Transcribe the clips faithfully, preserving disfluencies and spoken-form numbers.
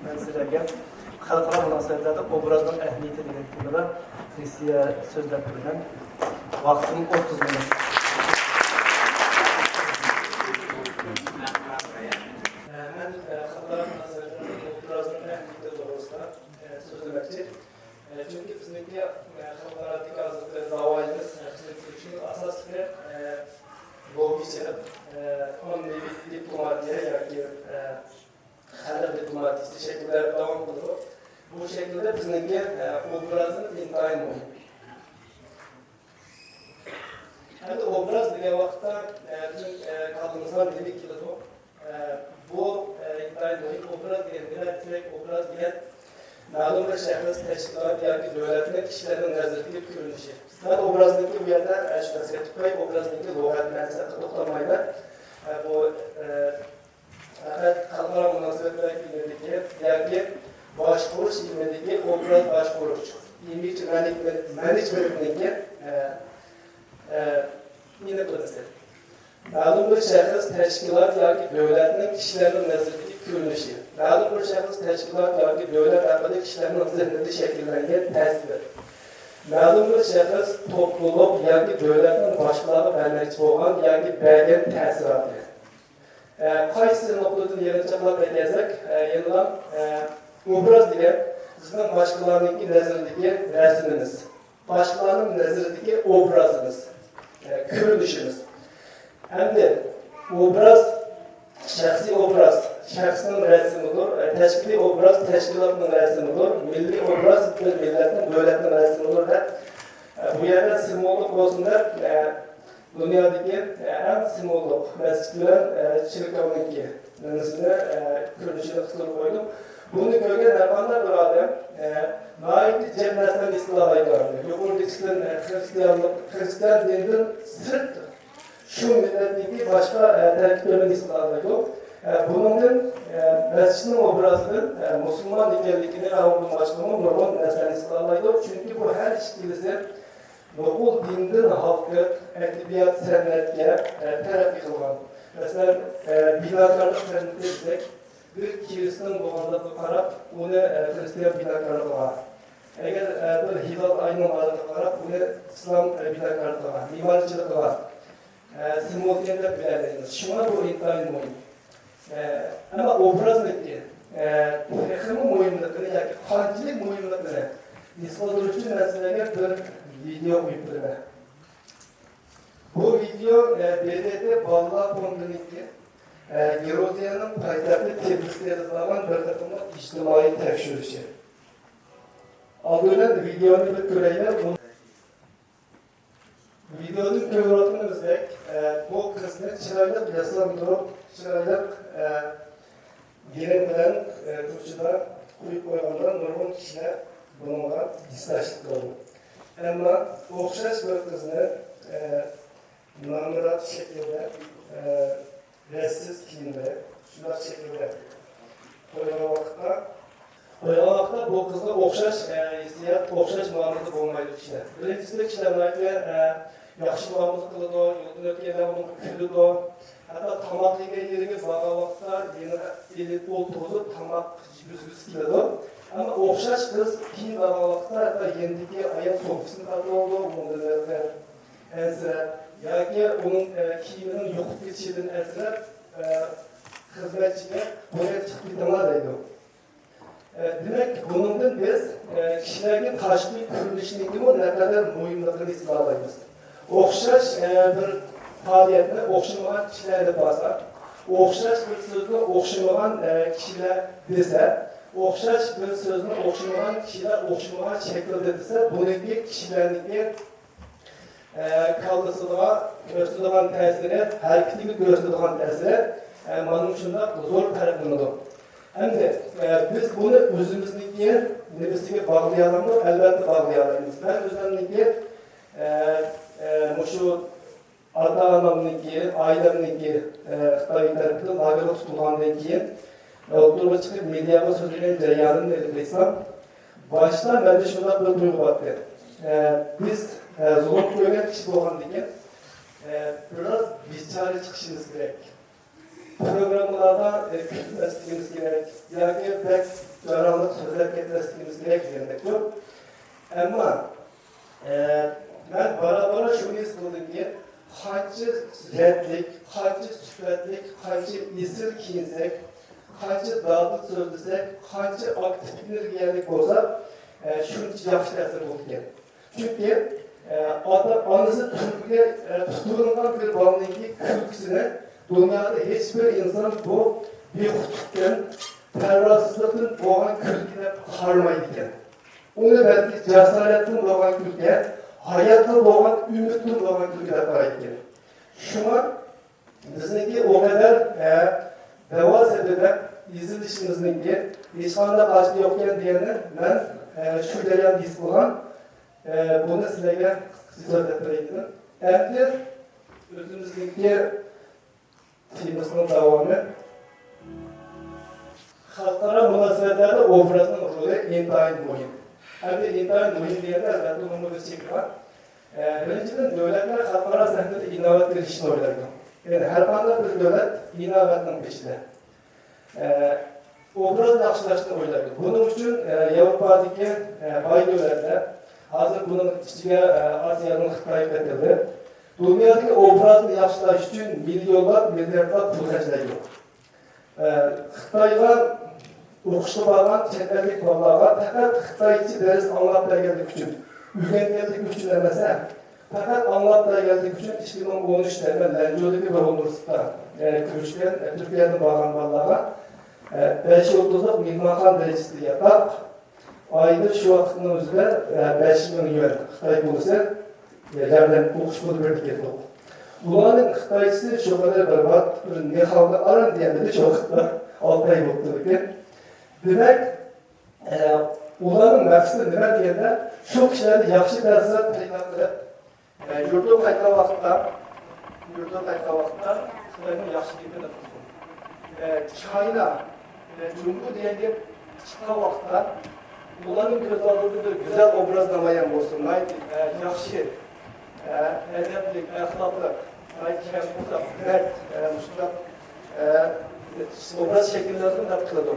سىلەرگە خەلقئارا مۇناسىۋەتلەردە ئوبرازنىڭ ئەھمىيىتى دېگەن تېمىدا لېكسىيە سۆزلەپ بېرىمەن. ۋاقتىم ئوتتۇز مىنۇت. مەن خەلقئارا مۇناسىۋەتلەردە ئوبرازنىڭ ئەھمىيىتى توغرىسىدا سۆزلىمەكچى. چۈنكى بىزنىڭكى خەلقئارادىكى ھازىرقى داۋايىمىز، خىزمەت قىلىشىمىز ئاساسلىقى لوببىچىلىق، ئاممىۋى دىپلوماتىيە ياكى خەلق دىپلوماتىيىسى شەكىلدە داۋام قىلىدۇ. بۇ شەكىلدە بىزنىڭكى ئوبرازىمىز ئىنتايىن مۇھىم. ئەمدى ئوبراز دېگەن ۋاقىتتا، ئە، بىزنىڭ، ئە، كاللىمىزغا نېمە كېلىدۇ؟ ئە، بۇ، ئە، ئىنتايىن مۇھىم. ئوبراز دېگەن نېمە دېسەك، ئوبراز دېگەن مەلۇم بىر شەخس، تەشكىلات ياكى دۆلەتنىڭ كىشىلەرنىڭ نەزىرىدىكى كۆرۈنۈشى. مەن ئوبرازنىڭكى بۇ يەردە، ئە، شۇ نەرسىگە توختاي، ئوبرازنىڭكى لۇغەت مەنىسى ھەققىدە توختالمايمەن. ئە، بۇ، ئە، پەقەت خەلقئارا مۇناسىۋەتلەر ئىلمىدىكى ياكى باشقۇرۇش ئىلمىدىكى ئوبراز باشقۇرۇش، image management، مانېجمېنتنىڭكى، ئە، ئە، ئېنىقلىمىسى. مەلۇم بىر شەخس، تەشكىلات ياكى دۆلەتنىڭ كىشىلەرنىڭ نەزىرىدىكى كۆرۈنۈشى. مەلۇم بىر شەخس، تەشكىلات ياكى دۆلەت ھەققىدە كىشىلەرنىڭ زېھنىدە شەكىللەنگەن تەسىرى. مەلۇم بىر شەخس، توپلۇلۇق ياكى دۆلەتنىڭ باشقىلارغا بەرمەكچى بولغان ياكى بەرگەن تەسىراتى. ئە، قايسى نۇقتىدىن يىغىنچاقلاپ ئەكەلسەك، ئە، يەنىلا، ئە، ئوبراز دېگەن بىزنىڭ باشقىلارنىڭكى نەزىرىدىكى رەسىمىمىز، باشقىلارنىڭ نەزىرىدىكى ئوبرازىمىز، ئە، كۆرۈنۈشىمىز. ئەمدى ئوبراز، شەخسىي ئوبراز شەخسنىڭ رەسىمىدۇر، ئە، تەشكىلىي ئوبراز تەشكىلاتنىڭ رەسىمىدۇر، مىللىي ئوبراز بىر مىللەتنىڭ، دۆلەتنىڭ رەسىمىدۇر دەپ، ئە، بۇ يەردە سىمۋوللۇق بولسۇن دەپ، ئە، دۇنيادىكى، ئە، ئەڭ سىمۋوللۇق مەسچىت بىلەن، ئە، چېركاۋنىڭكى نېمىسىنى، ئە، كۆرۈنۈشىنى قىستۇرۇپ قويدۇم. بۇنى كۆرگەن ھەرقانداق بىر ئادەم، ئە، ناھايىتى جىق نەرسىلەرنى ھېس قىلالايدۇ. يۇقىرىدىكىسىدىن، ئە، خرىستىيانلىق، خرىستىيان دىنىدىن سىرت شۇ مىللەتنىڭكى باشقا، ئە، تەركىبلىرىنى ھېس قىلالايدۇ. ئە، بۇنىڭدىن، ئە، مەسچىتنىڭ ئوبرازىدىن، ئە، مۇسۇلمان ئىكەنلىكىنى ۋە ئۇنىڭدىن باشقىمۇ نۇرغۇن نەرسىلەرنى ھېس قىلالايدۇ. چۈنكى بۇ ھەر ئىككىلىسى نوقۇل دىندىن ھالقىپ، ئەدەبىيات، سەنئەتكە، ئە، تەرەققىي قىلغان. مەسىلەن، ئە، بىناكارلىق سەنئىتى دېسەك، بىر كىرىستىن بولغانلىقىغا قاراپ، ئۇنى، ئە، خرىستىيان بىناكارلىقىغا، ئەگەر، ئە، بىر ھىلال ئاينىڭ بارلىقىغا قاراپ، ئۇنى ئىسلام، ئە، بىناكارلىقىغا، مېمارچىلىقىغا، ئە، سىمۋولكەن دەپ بىلەلەيمىز. شۇڭا بۇ ئىنتايىن مۇھىم. ئە، ئەمما ئوبرازنىڭكى، ئە، تېخىمۇ مۇھىملىقىنى ياكى قانچىلىك مۇھىملىقىنى ھېس قىلدۇرۇش ئۈچۈن مەن سىلەرگە بىر ۋىدېئو قويۇپ بېرىمەن. بۇ ۋىدېئو، ئە، بې دې تې بالىلار فوندىنىڭكى، ئە، گرۇزىيەنىڭ پايتەختى تبىلىسىدا ئېلىپ بارغان بىر قېتىملىق ئىجتىمائىي تەكشۈرۈشى. ئالدى بىلەن ۋىدېئونى بىر كۆرەيلى. ۋىدېودىن كۆرۈۋاتقىنىمىزدەك، ئە، بۇ قىزنى چىرايلىق ياسىلاندۇرۇپ، چىرايلىق، ئە، گىرىم بىلەن، ئە، كوچىدا قويۇپ قويغاندا نۇرغۇن كىشىلەر بۇنىڭغا ھېسداشلىق قىلىدۇ. ئەمما ئوخشاش بىر قىزنى، ئە، نامرات شەكىلدە، ئە، رەتسىز كىيىمدە شۇنداق شەكىلدە قويغان ۋاقىتتا، قويغان ۋاقىتتا بۇ قىزغا ئوخشاش، ئە، ھېسسىيات، ئوخشاش مۇئامىلىدە بولمايدۇ كىشىلەر. بىرىنچىسى، كىشىلەر ناھايىتى، ئە، ياخشى مۇئامىلە قىلىدۇ، يولدىن ئۆتكەندە ئۇنىڭغا كۈلىدۇ. ھەتتا تاماق يېگەن يېرىگە بارغان ۋاقىتتا يېنىغا ئېلىپ ئولتۇرغۇزۇپ تاماق يېگۈزگۈسى كېلىدۇ. ئەمما ئوخشاش قىز كېيىن بارغان ۋاقىتتا ھەتتا يېنىدىكى ئايال سوپىسىنى تارتىۋالىدۇ، ئۇنىڭدىن ئەنسىرەپ ياكى ئۇنىڭ، ئە، كىيىمىنىڭ يۇقۇپ كېتىشىدىن ئەنسىرەپ، ئە، خىزمەتچىگە بۇنى چىقىپ كېتىڭلار دەيدۇ. ئە، دېمەك، بۇنىڭدىن بىز، ئە، كىشىلەرگە تاشقى كۆرۈنۈشنىڭكىمۇ نەقەدەر مۇھىملىقىنى ھېس قىلالايمىز. ئوخشاش، ئە، بىر پائالىيەتنى ئوخشىمىغان كىشىلەر ئېلىپ بارسا، ئوخشاش بىر سۆزنى ئوخشىمىغان، ئە، كىشىلەر دېسە، ئوخشاش بىر سۆزنى ئوخشىمىغان كىشىلەر ئوخشىمىغان شەكىلدە دېسە، بۇنىڭكى كىشىلەرنىڭكى ئە، كاللىسىغا كۆرسىتىدىغان تەسىرى، ھەرىكىتىگە كۆرسىتىدىغان تەسىرى، ئە، مانا مۇشۇنداق زور پەرقلىنىدۇ. ئەمدى، ئە، بىز بۇنى ئۆزىمىزنىڭكى نېمىسىگە باغلىيالايمىز؟ ئەلۋەتتە باغلىيالايمىز. مەن ئۆزۈمنىڭكى، ئە، ئە، مۇشۇ ئاتا-ئانامنىڭكى، ئائىلەمنىڭكى، ئە، خىتاي تەرىپىدىن لاگېرغا تۇتۇلغاندىن كېيىن، ئوتتۇرىغا چىقىپ مېدىياغا سۆزلىگەن جەريانىمنى ئېلىپ ئېيتسام، باشتا مەندە شۇنداق بىر تۇيغۇ بارتى. ئە، بىز، ئە، زۇلۇم كۆرگەن كىشى بولغاندىكىن، ئە، بىراز بىچارە چىقىشىمىز كېرەك. پروگراممىلاردا، ئە، كۈتمەسلىكىمىز كېرەك. ياكى بەك ئەمما، ئە، مەن بارا-بارا شۇنى ھېس قىلدىمكى، قانچە رەتلىك، قانچە سۈپەتلىك، قانچە ئېسىل كىيىنسەك، قانچە دادىل سۆزلىسەك، قانچە ئاكتىپ ئېنېرگىيەلىك بولساق، ئە، شۇنچە ياخشى تەسىر بولىدىكەن. چۈنكى، ئە، ئاتا-ئانىسى تۈرمىگە، ئە، تۇتۇۋېلىنغان بىر بالىنىڭكى كۈلكىسىنى دۇنيادا ھېچبىر ئىنسان بۇ بىخۇدلۇقتىن، پەرۋاسىزلىقتىن بولغان كۈلكە دەپ قارىمايدىكەن. ئۇنى بەلكى جاسارەتتىن بولغان كۈلكە، ھاياتقا بولغان ئۈمىدتىن بولغان كۈلكە دەپ قارايدىكەن. شۇڭا بىزنىڭكى ئۇ قەدەر، ئە، دەۋا سەپىدە ئېزىلىشىمىزنىڭكى ھېچقانداق ھاجىتى يوقكەن دېگەننى مەن، ئە، شۇ جەرياندا ھېس قىلغان. ئە، بۇنى سىلەرگە قىسقىچە سۆزلەپ بېرەي دېدىم. ئەمدى ئۆزىمىزنىڭكى تېمىسىنىڭ داۋامى. خەلقئارا مۇناسىۋەتلەردە ئوبرازنىڭ رولى ئىنتايىن مۇھىم. ئەمدى ئىنتايىن مۇھىم دېگەندە، ئەلۋەتتە، ئۇنىڭمۇ بىر چېكى بار. ئە، بىرىنچىدىن، دۆلەتلەر خەلقئارا سەھنىدە ئىناۋەت بېرىشنى ئويلايدۇ. يەنى ھەر قانداق بىر دۆلەت ئىناۋەتنىڭ پېشىدە. ئە، ئوبراز ياخشىلاشنى ئويلايدۇ. بۇنىڭ ئۈچۈن، ئە، ياۋروپادىكى، ئە، باي دۆلەتلەر، ھازىر بۇنىڭ ئىچىگە، ئە، ئاسىيادىن خىتاي قېتىلدى، دۇنيادىكى ئوبرازنى ياخشىلاش ئۈچۈن مىليونلاپ، مىلياردلاپ پۇل خەجلەيدۇ. ئە، خىتايغا ئوقۇشقا بارغان چەت ئەللىك بالىلارغا پەقەت خىتايچە دەرس ئاڭلاپ بەرگەنلىكى ئۈچۈن، ئۆگەنگەنلىكى ئۈچۈن ئەمەس، ھە. پەقەت ئاڭلاپ بەرگەنلىكى ئۈچۈن ئىككى مىڭ ئون ئۈچتە مەن لەنجۇدىكى بىر ئۇنىۋېرسىتېتتا، ئە، كۆرۈشكەن، ئە، تۈركىيەدىن بارغان بالىلارغا، ئە، بەش يۇلتۇزلۇق مېھمانخانا دەرىجىسىدە ياتاق، ئايدا شۇ ۋاقىتنىڭ ئۆزىدە، ئە، بەش مىڭ يۈەن خىتاي پۇلىسى، ئە، ياردەم ئوقۇش پۇلى بېرىپ كەتتۇق. ئۇلارنىڭ خىتايچىسى شۇ قەدەر بەربات، بىر نېخاۋدا ئاران دېگەندە شۇ ۋاقىتتا ئالتە ئاي بولۇپتۇ ئىكەن. دېمەك، ئە، ئۇلارنىڭ مەقسىتى نېمە دېگەندە، شۇ كىشىلەردە ياخشى تەسىرات پەيدا قىلىپ، ئە، يۇرتىغا قايتقان ۋاقىتتا، يۇرتىغا قايتقان ۋاقىتتا خىتاينىڭ ياخشى گېپىنى قىلسۇن. ئە، چاينا، ئە، جۇڭگو دېگەن گەپ چىققان ۋاقىتتا ئۇلارنىڭ كۆز ئالدىدا بىر گۈزەل ئوبراز نامايان بولسۇن. ناھايىتى، ئە، ياخشى، ئە، ئەدەپلىك، ئەخلاقلىق، ناھايىتى كەمپۇساق، مەرد، ئە، مۇشۇنداق، ئە، ئوبراز شەكىللەنسۇن دەپ قىلىدۇ.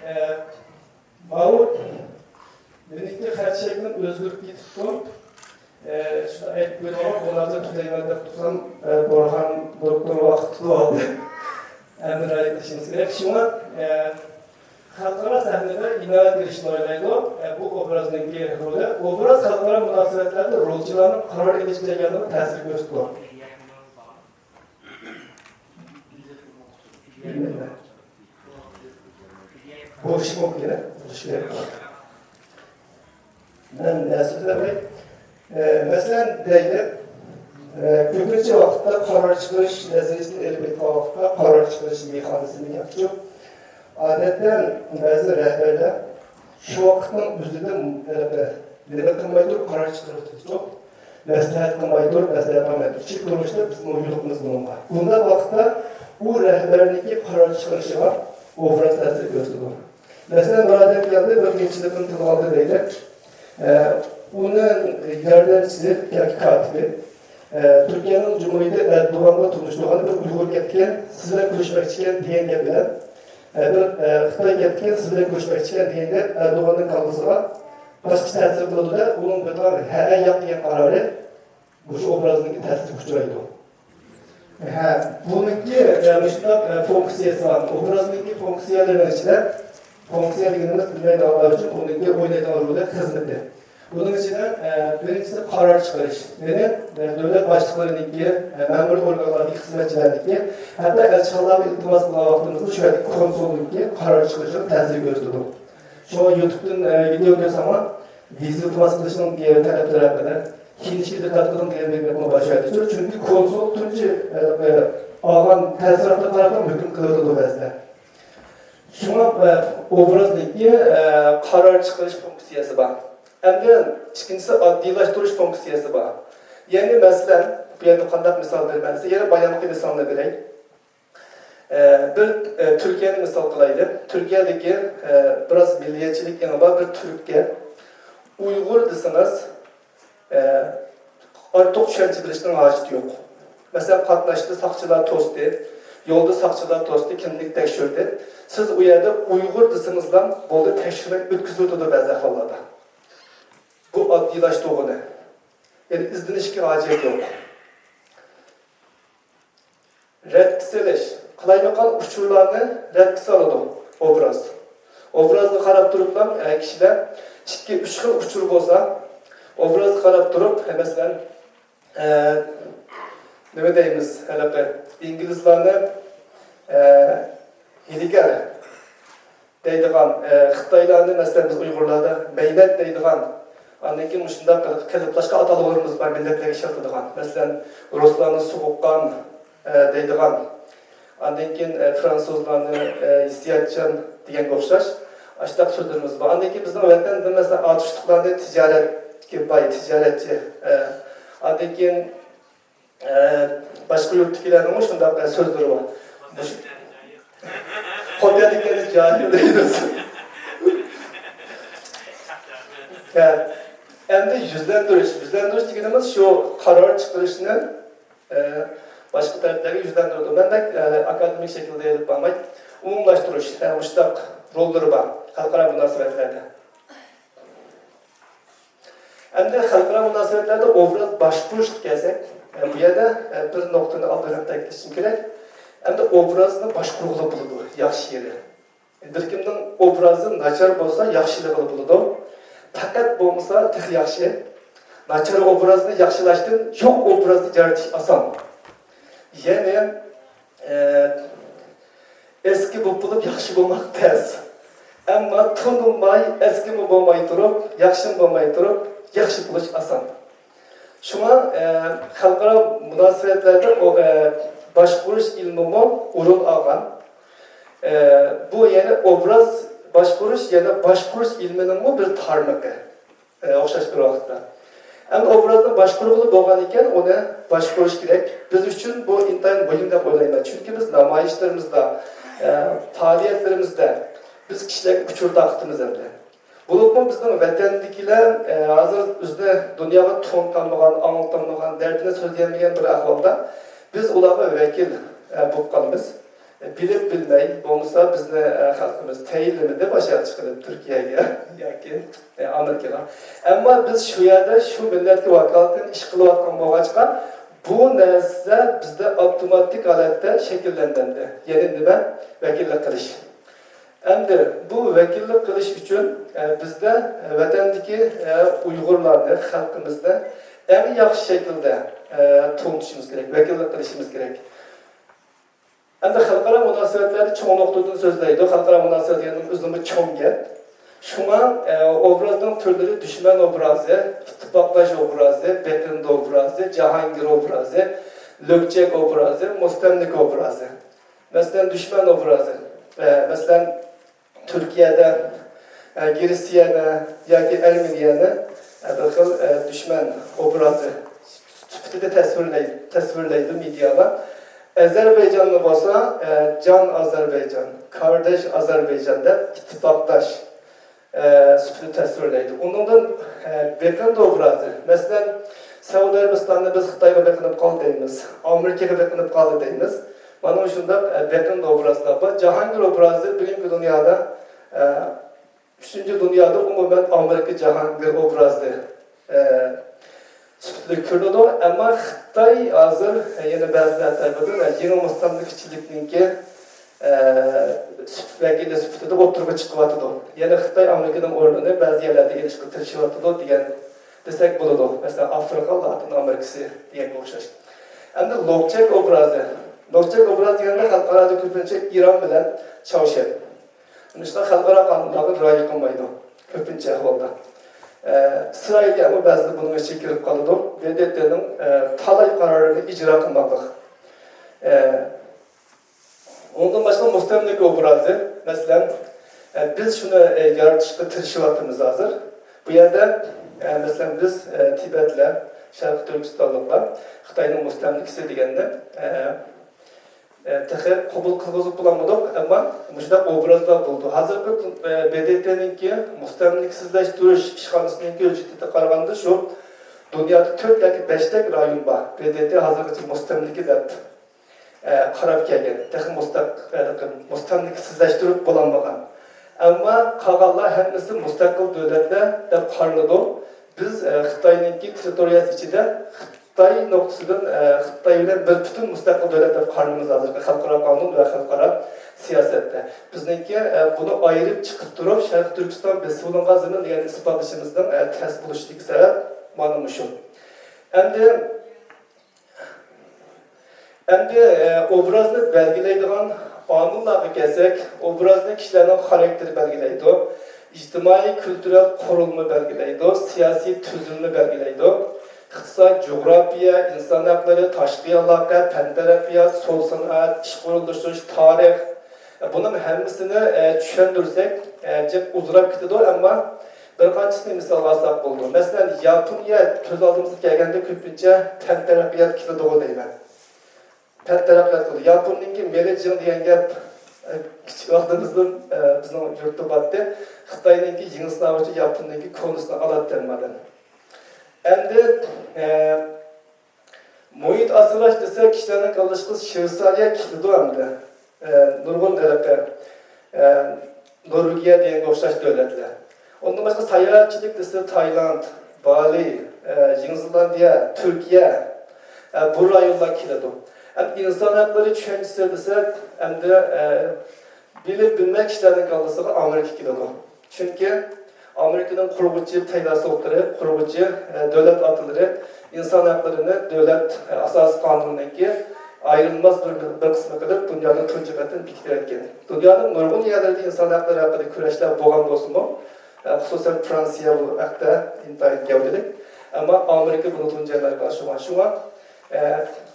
ئە، ماۋۇ مېنىڭكى خەت شەكلىم ئۆزگىرىپ كېتىپتۇ. ئە، شۇنداق ئېيتىپ قويدۇم، مۇنازىرە تۈزەيمەن دەپ تۇرسام، ئە، بورھان دوكتور ۋاقىت تۇتۇۋالدى. ئەمدى رايىت قىلىشىمىز كېرەك. شۇڭا، ئە، خەلقئارا سەھنىدە ئىناۋەت بېرىشنى ئويلايدۇ. ئە، بۇ ئوبرازنىڭكى رولى. ئوبراز خەلقئارا مۇناسىۋەتلەردە رولچىلارنىڭ قارار ئېلىش جەريانىغا تەسىر كۆرسىتىدۇ. بولۇشى مۇمكىن، بولۇشى كېرەك. مەن نەرسە دېمەي، ئە، مەسىلەن، دەيلى، ئە، كۆپىنچە ۋاقىتتا قارار چىقىرىش نەزەرىيەسىنى ئېلىپ ئېيتقان ۋاقىتتا قارار چىقىرىش مېخانىزمى ياخشى. ئادەتتە بەزى رەھبەرلەر شۇ ۋاقىتنىڭ ئۆزىدە، ئە، نېمە قىلماي تۇرۇپ قارار چىقىرىۋېتىدۇ. مەسلىھەت قىلماي تۇرۇپ، مەسلىھەت قىلماي تۇرۇپ، ئىچكى تۇرمۇشتا بىزمۇ يولۇقىمىز بۇنىڭغا. بۇنداق ۋاقىتتا ئۇ رەھبەرنىڭكى قارار چىقىرىشىغا ئوبراز تەسىر كۆرسىتىدۇ. مەسىلەن، بىر ئادەم كەلدى، بىر قىيىنچىلىقنى تىلغا ئالدى دەيلى. ئە، ئۇنىڭ ياردەمچىسى ياكى كاتىپى، ئە، تۈركىيەنىڭ جۇمھۇرىيىتى ئەردوغانغا تونۇشتۇرغان بىر ئۇيغۇر كەپتىكەن، سىز بىلەن كۆرۈشمەكچىكەن دېگەن گەپ بىلەن، ئە، بىر، ئە، خىتاي كەپتىكەن، سىز بىلەن كۆرۈشمەكچىكەن دېگەن گەپ ئەردوغاننىڭ كاللىسىغا باشقىچە تەسىر قىلىدۇ-دە، ئۇنىڭ بىر ھەئە ياق دېگەن قارارى مۇشۇ ئوبرازنىڭكى تەسىرىگە ئۇچرايدۇ. ھە، بۇنىڭكى، ئە، مۇشۇنداق، ئە، فۇنكسىيەسى بار. ئوبرازنىڭكى فۇنكسىيەلىرىنىڭ ئىچىدە، فۇنكسىيە دېگىنىمىز بىلمەيدىغانلار ئۈچۈن ئۇنىڭكى ئوينايدىغان رولى خىزمىتى. بۇنىڭ ئىچىدە، ئە، بىرىنچىسى قارار چىقىرىش. يەنى، ئە، دۆلەت باشلىقلىرىنىڭكى، ئە، مەمۇرىي ئورگانلاردىكى خىزمەتچىلەرنىڭكى، ھەتتا ئەلچىخانىلارغا ئىلتىماس قىلغان ۋاقتىمىزدا شۇ يەردىكى كونسۇلنىڭكى قارار چىقىرىشىغا تەسىر كۆرسىتىدۇ. شۇڭا يۇتۇبتىن، ئە، ۋىدېو كۆرسەڭلار، ۋىزا ئىلتىماس قىلىشنىڭ، ئە، تەلەپلىرى ھەققىدە كىيىنىشكە دىققەت قىلىڭ دېگەندەك گەپنى باشلايدۇ. چۈنكى كونسۇل تۇنجى، ئە، ئالغان تەسىراتقا قاراپلا ھۆكۈم قىلىۋېتىدۇ بەزىدە. شۇڭا، ئە، ئوبرازنىڭكى، ئە، قارار چىقىرىش فۇنكسىيەسى بار. ئەمدى ئىككىنچىسى ئاددىيلاشتۇرۇش فۇنكسىيەسى بار. يەنى مەسىلەن، بۇ يەردە قانداق مىسال بېرىمەن دېسە، يەنە بايامقى مىسالنى بېرەي. ئە، بىر، ئە، تۈركىيەنى مىسال قىلايلى. تۈركىيەدىكى، ئە، بىراز مىللىيەتچىلىك ئېڭى بار بىر تۈرككە ئۇيغۇر دېسىڭىز، ئە، ئارتۇق چۈشەنچە بېرىشنىڭ ھاجىتى يوق. مەسىلەن، قاتناشتى، ساقچىلار توستى، يولدا ساقچىلار توستى، كىملىك تەكشۈردى. سىز ئۇ يەردە ئۇيغۇر دېسىڭىزلا بولدى، تەكشۈرمەي ئۆتكۈزۈۋېتىدۇ بەزى ئەھۋاللاردا. ئىلاج تۇغۇنى. يەنى ئىزدىنىشكە ھاجەت يوق. رەتكە سېلىش، قالايمىقان ئۇچۇرلارنى رەتكە سالىدۇ ئوبراز. ئوبرازغا قاراپ تۇرۇپلا، ئە، كىشىلەر ئىككى، ئۈچ خىل ئۇچۇر بولسا، ئوبرازغا قاراپ تۇرۇپ، مەسىلەن، ئە، نېمە دەيمىز، ھېلىقى ئىنگلىزلارنى، ئە، ھىيلىگەر دەيدىغان، ئە، خىتايلارنى، مەسىلەن، بىز ئۇيغۇرلاردا مەينەت دەيدىغان، ئاندىن كېيىن مۇشۇنداق قىلىپ قېلىپلاشقان ئاتالغۇلىرىمىز بار، مىللەتلەرگە ئىشلىتىدىغان. مەسىلەن، رۇسلارنى سوغۇققان، ئە، دەيدىغان. ئاندىن كېيىن، ئە، فرانسۇزلارنى، ئە، ھېسسىياتچان دېگەنگە ئوخشاش ئاشۇنداق سۆزلىرىمىز بار. ئاندىن كېيىن بىزنىڭ ۋەتەندە، مەسىلەن، ئاتۇشلۇقلارنى تىجارەتكە باي، تىجارەتچى. ئە، ئاندىن كېيىن، ئە، باشقا يۇرتتىكىلەرنىڭمۇ شۇنداق، ئە، سۆزلىرى بار. مۇش-، خوتەنلىكلەرنى جاھىل دەيمىز. ھە. ئەمدى يۈزلەندۈرۈش. يۈزلەندۈرۈش دېگىنىمىز شۇ قارار چىقىرىشنى، ئە، باشقا تەرەپلەرگە يۈزلەندۈرىدۇ. مەن بەك، ئە، ئاكادېمىك شەكىلدە ئېلىپ بارماي، ئومۇملاشتۇرۇش، ئە، مۇشۇنداق روللىرى بار خەلقئارا مۇناسىۋەتلەردە. ئەمدى خەلقئارا مۇناسىۋەتلەردە ئوبراز باشقۇرۇشقا كەلسەك، ئە، بۇ يەردە، ئە، بىر نۇقتىنى ئالدىن ھەم تەكىتلىشىم كېرەك. ئەمدى ئوبرازنى باشقۇرغىلى بولىدۇ، ياخشى يېرى. بىر كىمنىڭ ئوبرازى ناچار بولسا، ياخشىلىغىلى بولىدۇ. پەقەت بولمىسا، تېخى ياخشى. ناچار ئوبرازنى ياخشىلاشتىن يوق ئوبرازنى يارىتىش ئاسان. يەنى، ئە، ئەسكى بولۇپ بولۇپ ياخشى بولماق تەس. ئەمما تونۇلماي، ئەسكىمۇ بولماي تۇرۇپ، ياخشىمۇ بولماي تۇرۇپ، ياخشى بولۇش ئاسان. شۇڭا، ئە، خەلقئارا مۇناسىۋەتلەردە ئو-، ئە، باشقۇرۇش ئىلمىمۇ ئورۇن ئالغان. ئە، بۇ يەنە ئوبراز باشقۇرۇش، يەنە باشقۇرۇش ئىلمىنىڭمۇ بىر تارمىقى. ئە، ئوخشاش بىر ۋاقىتتا. ئەمدى ئوبرازنى باشقۇرغىلى بولغان ئىكەن، ئۇنى باشقۇرۇش كېرەك. بىز ئۈچۈن بۇ ئىنتايىن مۇھىم دەپ ئويلايمەن. چۈنكى بىز نامايىشلىرىمىزدا، ئە، پائالىيەتلىرىمىزدە بىز كىشىلەرگە ئۇچۇر تارقىتىمىز ئەمدى. بولۇپمۇ بىزنىڭ ۋەتەندىكىلەر، ئە، ھازىر ئۆزىنى دۇنياغا تونۇتالمىغان، ئاڭلىتالمىغان، دەردىنى سۆزلىيەلمىگەن بىر ئەھۋالدا بىز ئۇلارغا ۋەكىل، ئە، بولۇپ قالىمىز. بىلىپ بىلمەي، بولمىسا بىزنى، ئە، خەلقىمىز تەيىنلىمىدى باشقا چىقىرىپ تۈركىيەگە ياكى، ئە، ئامېرىكىغا. ئەمما بىز شۇ يەردە شۇ مىللەتكە ۋاكالىتەن ئىش قىلىۋاتقان بولغاچقا، بۇ نەرسە بىزدە ئاپتوماتىك ھالەتتە شەكىللەندى. يەنى نېمە؟ ۋەكىللىك قىلىش. ئەمدى بۇ ۋەكىللىك قىلىش ئۈچۈن، ئە، بىزدە، ئە، ۋەتەندىكى، ئە، ئۇيغۇرلارنى، خەلقىمىزنى ئەڭ ياخشى شەكىلدە، ئە، تونۇتۇشىمىز كېرەك، ۋەكىللىك قىلىشىمىز كېرەك. ئەمدى خەلقئارا مۇناسىۋەتلەردە چوڭ نۇقتىدىن سۆزلەيدۇ. خەلقئارا مۇناسىۋەت دېگەننىڭ ئۆزىمۇ چوڭ گەپ. شۇڭا، ئە، ئوبرازنىڭ تۈرلىرى دۈشمەن ئوبرازى، ئىتتىپاقداش ئوبرازى، بېقىندى ئوبرازى، جاھانگىر ئوبرازى، لۆكچەك ئوبرازى، مۇستەملىكە ئوبرازى. مەسىلەن، دۈشمەن ئوبرازى. ئە، مەسىلەن، تۈركىيەدە، ئە، گرېتسىيەنى ياكى ئەرمېنىيەنى، ئە، بىر خىل، ئە، دۈشمەن ئوبرازى سۈپىتىدە تەسۋىرلەي-، تەسۋىرلەيدۇ مېدىيالار. ئەزەربەيجاننى بولسا، ئە، جان ئازەربەيجان، كارداش ئازەربەيجان دەپ ئىتتىپاقداش، ئە، سۈپىتىدە تەسۋىرلەيدۇ. ئۇنىڭدىن، ئە، بېقىندى ئوبرازى. مەسىلەن، سەئۇدى ئەرەبىستاننى بىز خىتايغا بېقىنىپ قالدى دەيمىز، ئامېرىكىغا بېقىنىپ قالدى دەيمىز. مانا مۇشۇنداق، ئە، بېقىندى ئوبرازلار بار. جاھانگىر ئوبرازى بۈگۈنكى دۇنيادا، ئە، ئۈچىنچى دۇنيادا ئومۇمەن ئامېرىكا جاھانگىر ئوبرازى، ئە، سۈپىتىدە كۆرۈنىدۇ. ئەمما خىتاي ھازىر، ئە، يەنە بەزىلەر تەرىپىدىن، ئە، يېڭى مۇستەملىكىچىلىكنىڭكى، ئە، سۈپ-، ۋەكىلى سۈپىتىدە ئوتتۇرىغا چىقىۋاتىدۇ. يەنە خىتاي ئامېرىكىنىڭ ئورنىنى بەزى يەرلەردە ئېلىشقا تىرىشىۋاتىدۇ دېگەن دېسەك بولىدۇ. مەسىلەن، ئافرىقا، لاتىن ئامېرىكىسى دېگەنگە ئوخشاش. ئەمدى لوكچەك ئوبرازى. لوكچەك ئوبرازى دېگەندە خەلقئارادا كۆپىنچە ئىران بىلەن چاۋشيەن. مۇشۇنداق خەلقئارا قانۇنلارغا رىئايە قىلمايدۇ كۆپىنچە ئەھۋالدا. ئە، ئىسرائىلىيەمۇ بەزىدە بۇنىڭ ئىچىگە كىرىپ قالىدۇ. ب د ت نىڭ، ئە، تالاي قارارىنى ئىجرا قىلماقلىق. ئە، ئۇنىڭدىن باشقا مۇستەملىكە ئوبرازى، مەسىلەن، ئە، بىز شۇنى، ئە، يارىتىشقا تىرىشىۋاتىمىز ھازىر. بۇ يەردە، ئە، مەسىلەن، بىز، ئە، تىبەتلەر، شەرقىي تۈركىستانلىقلار خىتاينىڭ مۇستەملىكىسى دېگەننى، ئە، ئە، تېخى قوبۇل قىلغۇزۇپ بولالمىدۇق، ئەمما مۇشۇنداق ئوبرازلار بولىدۇ. ھازىرقى، ئە، ب د ت نىڭكى مۇستەملىكىسىزلەشتۈرۈش ئىشخانىسىنىڭكى ھۆججىتىگە قارىغاندا شۇ دۇنيادا تۆت ياكى بەشتەك رايون بار، ب د ت ھازىرغىچە مۇستەملىكە دەپ، ئە، قاراپ كەلگەن، تېخى مۇستەق-، ئە، مۇستەملىكىسىزلەشتۈرۈپ بولالمىغان. ئەمما قالغانلار ھەممىسى مۇستەقىل دۆلەتلەر دەپ قارىلىدۇ. بىز، ئە، خىتاينىڭكى تېررىتورىيەسى ئىچىدە خىتاي نۇقتىسىدىن، ئە، خىتاي بىلەن بىر پۈتۈن مۇستەقىل دۆلەت دەپ قارىمىز ھازىرقى خەلقئارا قانۇن ۋە خەلقئارا سىياسەتتە. بىزنىڭكى، ئە، بۇنى ئايرىپ چىقىپ تۇرۇپ، شەرقىي تۈركىستان بېسىۋېلىنغان زېمىن دېگەننى ئىسپاتلىشىمىزنىڭ، ئە، تەس بولۇشىدىكى سەۋەب مانا مۇشۇ. ئەمدى ئەمدى، ئە، ئوبرازنى بەلگىلەيدىغان ئامىللارغا كەلسەك، ئوبرازنى كىشىلەرنىڭ خاراكتېرى بەلگىلەيدۇ، ئىجتىمائىي كۈلتۈرەل قۇرۇلما بەلگىلەيدۇ، سىياسىي تۈزۈلمە بەلگىلەيدۇ، ئىقتىساد، جۇغراپىيە، ئىنسان ھەقلىرى، تاشقى ئالاقە، پەن تەرەققىيات، سودا سانائەت، ئىشقا ئورۇنلىشىش، تارىخ، ئە، بۇنىڭ ھەممىسىنى، ئە، چۈشەندۈرسەك، ئە، جىق ئۇزىراپ كېتىدۇ، ئەمما بىر قانچىسىنى مىسالغا ئالساق بولىدۇ. مەسىلەن، ياپونىيە كۆز ئالدىمىزغا كەلگەندە كۆپىنچە پەن تەرەققىيات كېلىدىغۇ دەيمەن. پەن تەرەققىيات قىلدى. ياپوننىڭكى مېلى جىڭ دېگەن گەپ، ئە، كىچىك ۋاقتىمىزدىن، ئە، بىزنىڭ يۇرتتا بارتتى. خىتاينىڭكى يېڭىسىنى ئالغۇچە ياپوننىڭكى كونىسىنى ئالاتتى ھەممە ئادەم. ئەمدى، ئە، مۇھىت ئاسراش دېسە، كىشىلەرنىڭ كاللىسىغا شۋېتسارىيە كېلىدۇ ئەمدى. ئە، نۇرغۇن ھېلىقى، ئە، نورۋېگىيە دېگەنگە ئوخشاش دۆلەتلەر. ئۇندىن باشقا ساياھەتچىلىك دېسە، تايلاند، بالى، ئە، يېڭى زېلاندىيە، تۈركىيە، ئە، بۇ رايونلار كېلىدۇ. ئەمدى ئىنسان ھەقلىرى چۈشەنچىسى دېسەك، ئەمدى، ئە، بىلىپ بىلمەي كىشىلەرنىڭ كاللىسىغا ئامېرىكا كېلىدۇ. چۈنكى ئامېرىكىنىڭ قۇرغۇچى پەيلاسوپلىرى، قۇرغۇچى، ئە، دۆلەت ئاتىلىرى ئىنسان ھەقلىرىنى دۆلەت، ئە، ئاساسىي قانۇنىنىڭكى ئايرىلماس بىر، بىر قىسمى قىلىپ دۇنيادا تۇنجى قېتىم بېكىتىۋەتكەن. دۇنيانىڭ نۇرغۇن يەرلىرىدە ئىنسان ھەقلىرى ھەققىدە كۈرەشلەر بولغان بولسىمۇ، ئە، خۇسۇسەن فرانسىيە بۇ ھەقتە ئىنتايىن گەۋدىلىك. ئەمما ئامېرىكا بۇنى تۇنجى ئەمەلگە ئاشۇرغان. شۇڭا، ئە،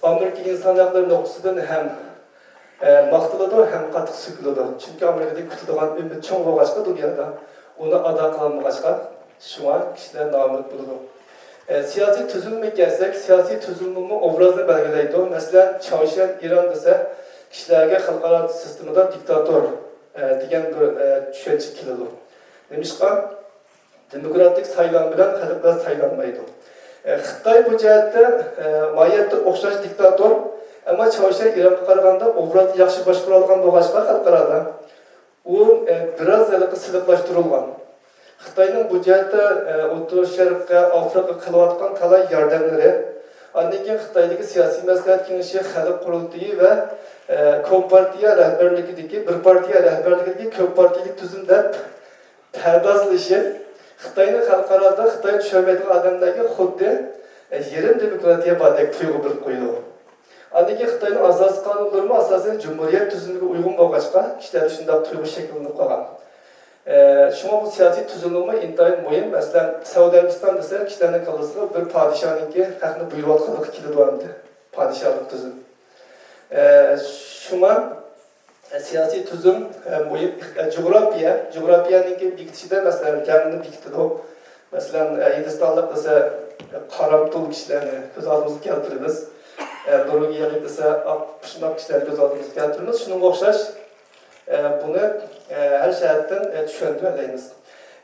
ئامېرىكا ئىنسان ھەقلىرى نۇقتىسىدىن ھەم ئە، ماختىلىدۇ ھەم قاتتىق سۆكۈلىدۇ. چۈنكى ئامېرىكىدىن كۈتىدىغان ئۈمىد چوڭ بولغاچقا دۇنيادا، ئۇنى ئادا قىلالمىغاچقا، شۇڭا كىشىلەر نائۈمىد بولىدۇ. ئە، سىياسىي تۈزۈلمىگە كەلسەك، سىياسىي تۈزۈلمىمۇ ئوبرازنى بەلگىلەيدۇ. مەسىلەن، چاۋشيەن ئىران دېسە، كىشىلەرگە خەلقئارا سىستېمىدا دىكتاتور، ئە، دېگەن بىر، ئە، چۈشەنچە كېلىدۇ. نېمىشقا؟ دېموكراتىك سايلام بىلەن خەلقلەر سايلانمايدۇ. ئە، خىتاي بۇ جەھەتتە، ئە، ماھىيەتتە ئوخشاش دىكتاتور، ئەمما چاۋشيەن ئىرانغا قارىغاندا ئوبرازنى ياخشى باشقۇرالىغان بولغاچقا خەلقئارادا، ئۇ، ئە، بىراز ھېلىقى سىلىقلاشتۇرۇلغان. خىتاينىڭ بۇ جەھەتتە، ئە، ئوتتۇرا شەرققە، ئافرىقىغا قىلىۋاتقان تالاي ياردەملىرى، ئاندىن كېيىن خىتايدىكى سىياسىي مەسلىھەت كېڭىشى، خەلق قۇرۇلتىيى ۋە، ئە، كومپارتىيە رەھبەرلىكىدىكى، بىر پارتىيە رەھبەرلىكىدىكى كۆپ پارتىيەلىك تۈزۈم دەپ پەردازلىشى خىتاينى خەلقئارادا خىتاينى چۈشەنمەيدىغان ئادەملەرگە خۇددى، ئە، يېرىم دېموكراتىيە باردەك تۇيغۇ بېرىپ قويىدۇ. ئاندىن كېيىن خىتاينىڭ ئاساسىي قانۇنلىرىمۇ ئاساسەن جۇمھۇرىيەت تۈزۈمىگە ئۇيغۇن بولغاچقا، كىشىلەردە شۇنداق تۇيغۇ شەكىللىنىپ قالغان. ئە، شۇڭا بۇ سىياسىي تۈزۈلمىمۇ ئىنتايىن مۇھىم. مەسىلەن، سەئۇدى ئەرەبىستان دېسە، كىشىلەرنىڭ كاللىسىغا بىر پادىشاھنىڭكى ھەقنى بۇيرۇۋاتقانلىقى كېلىدۇ ئەمدى. پادىشاھلىق تۈزۈم. ئە، شۇڭا سىياسىي تۈزۈم، ئە، مۇھىم. ئە، جۇغراپىيە، جۇغراپىيەنىڭكى بېكىتىشىدە، مەسىلەن، رەڭنى بېكىتىدۇ. مەسىلەن، ئە، ھىندىستانلىق دېسە، قارامتۇل كىشىلەرنى كۆز ئالدىمىزغا كەلتۈرىمىز. ئە، نورۋېگىيەلىك دېسە، ئاق پۇشناق كىشىلەرنى كۆز ئالدىمىزغا كەلتۈرىمىز. شۇنىڭغا ئوخشاش، ئە، بۇنى، ئە، ھەر جەھەتتىن، ئە، چۈشەندۈرەلەيمىز.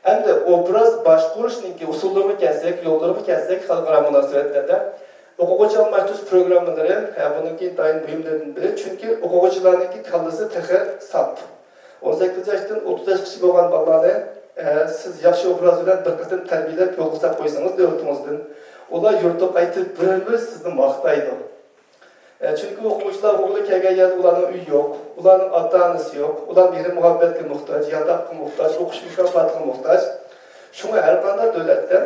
ئەمدى ئوبراز باشقۇرۇشنىڭكى ئۇسۇللىرىغا كەلسەك، يوللىرىغا كەلسەك، خەلقئارا مۇناسىۋەتلەردە ئوقۇغۇچى ئالماشتۇرۇش پروگراممىلىرى، ھە، بۇنىڭكى ئىنتايىن مۇھىملىرىدىن بىرى، چۈنكى ئوقۇغۇچىلارنىڭكى كاللىسى تېخى ساپ. ئون سەككىز ياشتىن ئوتتۇز ياشقىچە بولغان بالىلارنى، ھە، سىز ياخشى ئوبراز بىلەن بىر قېتىم تەربىيەلەپ يولغا ساپ قويسىڭىز دۆلىتىڭىزدىن، ئۇلار يۇرتقا قايتىپ بىر-بىر سىزنى ماختايدۇ. ئە، چۈنكى ئوقۇغۇچىلار ئوقۇغىلى كەلگەن يەردە ئۇلارنىڭ ئۆيى يوق، ئۇلارنىڭ ئاتا-ئانىسى يوق، ئۇلار مېھرى-مۇھەببەتكە موھتاج، ياتاققا موھتاج، ئوقۇش مۇكاپاتىغا موھتاج. شۇڭا ھەر قانداق دۆلەتتە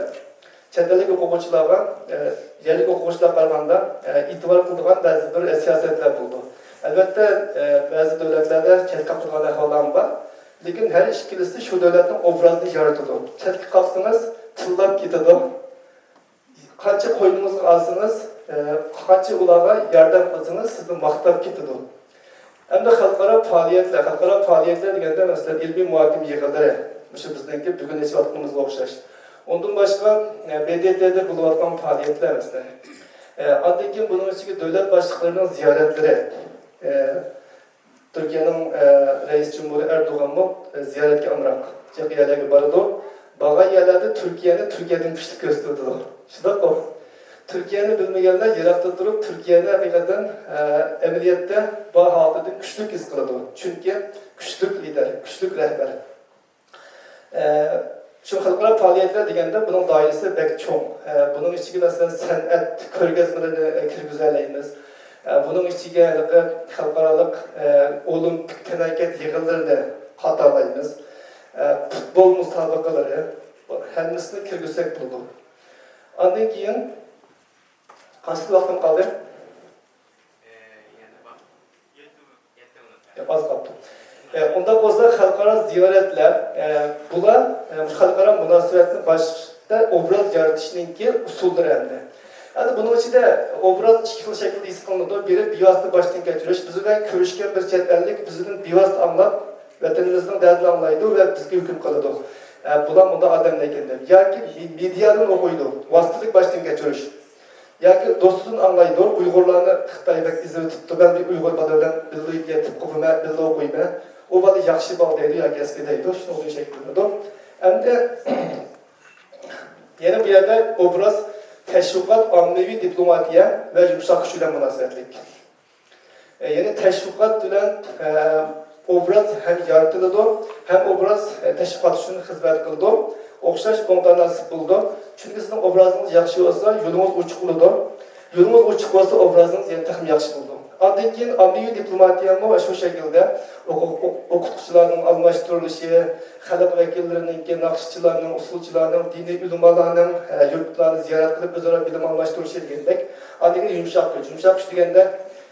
چەت ئەللىك ئوقۇغۇچىلارغا، ئە، يەرلىك ئوقۇغۇچىلارغا قارىغاندا، ئە، ئېتىبار قىلىدىغان بەزى بىر، ئە، سىياسەتلەر بولىدۇ. ئەلۋەتتە، ئە، بەزى دۆلەتلەردە چەتكە قاقىدىغان ئەھۋاللارمۇ بار. لېكىن ھەر ئىككىلىسى شۇ دۆلەتنىڭ ئوبرازىنى يارىتىدۇ. چەتكە قاقسىڭىز، تىللاپ كېتىدۇ. قانچە قوينىڭىزغا ئالسىڭىز، ئە، قانچە ئۇلارغا ياردەم قىلسىڭىز، سىزنى ماختاپ كېتىدۇ. ئەمدى خەلقئارا پائالىيەتلەر، خەلقئارا پائالىيەتلەر دېگەندە، مەسىلەن، ئىلمىي مۇھاكىمە يىغىنلىرى، مۇشۇ بىزنىڭكى بۈگۈن ئېچىۋاتقىنىمىزغا ئوخشاش. ئۇندىن باشقا، ئە، ب د ت دە بولۇۋاتقان پائالىيەتلەر، مەسىلەن. ئە، ئاندىن كېيىن بۇنىڭ ئىچىگە دۆلەت باشلىقلىرىنىڭ زىيارەتلىرى، ئە، تۈركىيەنىڭ، ئە، رەئىس جۇمھۇرى ئەردوغانمۇ، ئە، زىيارەتكە ئامراق جىق يەرلەرگە بارىدۇ. بارغان يەرلەردە تۈركىيەنى تۈركىيەدىن كۈچلۈك كۆرسىتىۋاتىدۇ. شۇنداققۇ؟ تۈركىيەنى بىلمىگەنلەر يىراقتا تۇرۇپ، تۈركىيەنى ھەقىقەتەن، ئە، ئەمەلىيەتتە بار ھالىتىدىن كۈچلۈك ھېس قىلىدۇ. چۈنكى كۈچلۈك لىدېر، كۈچلۈك رەھبەر. ئە، شۇ خەلقئارا پائالىيەتلەر دېگەندە بۇنىڭ دائىرىسى بەك چوڭ. ئە، بۇنىڭ ئىچىگە مەسىلەن سەنئەت كۆرگەزمىلىرىنى، ئە، كىرگۈزەلەيمىز. ئە، بۇنىڭ ئىچىگە ھېلىقى خەلقئارالىق، ئە، ئولىمپىك تەنھەرىكەت يىغىنلىرىنى قاتارلايمىز. ئە، پۇتبول مۇسابىقىلىرى، ھەممىسىنى كىرگۈزسەك بولىدۇ. ئاندىن كېيىن قانچىلىك ۋاقتىم قالدى؟ ئاز قاپتۇ. ئە، ئۇنداق بولسا خەلقئارا زىيارەتلەر، ئە، بۇلار، ئە، خەلقئارا مۇناسىۋەتنى باشتا ئوبراز يارىتىشنىڭكى ئۇسۇللىرى ئەمدى. ئەمدى بۇنىڭ ئىچىدە ئوبراز ئىككى خىل شەكىلدە ھېس قىلىنىدۇ. بىرى بىۋاسىتە باشتىن كەچۈرۈش، بىز بىلەن كۆرۈشكەن بىر چەت ئەللىك بىزدىن بىۋاسىتە ئاڭلاپ، ۋەتىنىمىزنىڭ دەردىنى ئاڭلايدۇ ۋە بىزگە ھۆكۈم قىلىدۇ. ئە، بۇلار مۇنداق ئادەملەر ئىكەن دەپ. ياكى مې-، مېدىيادىن ئوقۇيدۇ، ۋاسىتىلىك باشتىن كەچۈرۈش. ياكى دوستىدىن ئاڭلايدۇ، ئۇيغۇرلارنى خىتاي بەك ئېزىۋېتىپتۇ، مەن بىر ئۇيغۇر بالا بىلەن بىللە يەتتە قوپىمەن، بىللە ئوقۇيمەن، ئۇ بالا ياخشى بالا دەيدۇ ياكى ئەسكى دەيدۇ، شۇنىڭدىن شەكىللىنىدۇ. ئەمدى يەنە بۇ يەردە ئوبراز تەشۋىقات، ئاممىۋى دىپلوماتىيە ۋە يۇمشاق كۈچ بىلەن مۇناسىۋەتلىك. ئە، يەنى تەشۋىقات بىلەن، ئە، ئوبراز ھەم يارىتىلىدۇ، ھەم ئوبراز، ئە، تەشۋىقات ئۈچۈن خىزمەت قىلىدۇ. ئوخشاش ئوڭ تاناسىپ بولىدۇ. چۈنكى سىزنىڭ ئوبرازىڭىز ياخشى بولسا، يولىڭىز ئوچۇق بولىدۇ. يولىڭىز ئوچۇق بولسا، ئوبرازىڭىز يەنە تېخىمۇ ياخشى بولىدۇ. ئاندىن كېيىن ئاممىۋى دىپلوماتىيەمۇ شۇ شەكىلدە ئوقۇ-، ئوق-، ئوقۇتقۇچىلارنىڭ ئالماشتۇرۇلۇشى، خەلق ۋەكىللىرىنىڭكى، ناخشىچىلارنىڭ، ئۇسسۇلچىلارنىڭ، دىنىي ئۆلىمالارنىڭ، ئە، يۇرتلارنى زىيارەت قىلىپ ئۆزئارا بىلىم ئالماشتۇرۇشى دېگەندەك. ئاندىن كېيىن يۇمشاق كۈچ. يۇمشاق كۈچ دېگەندە،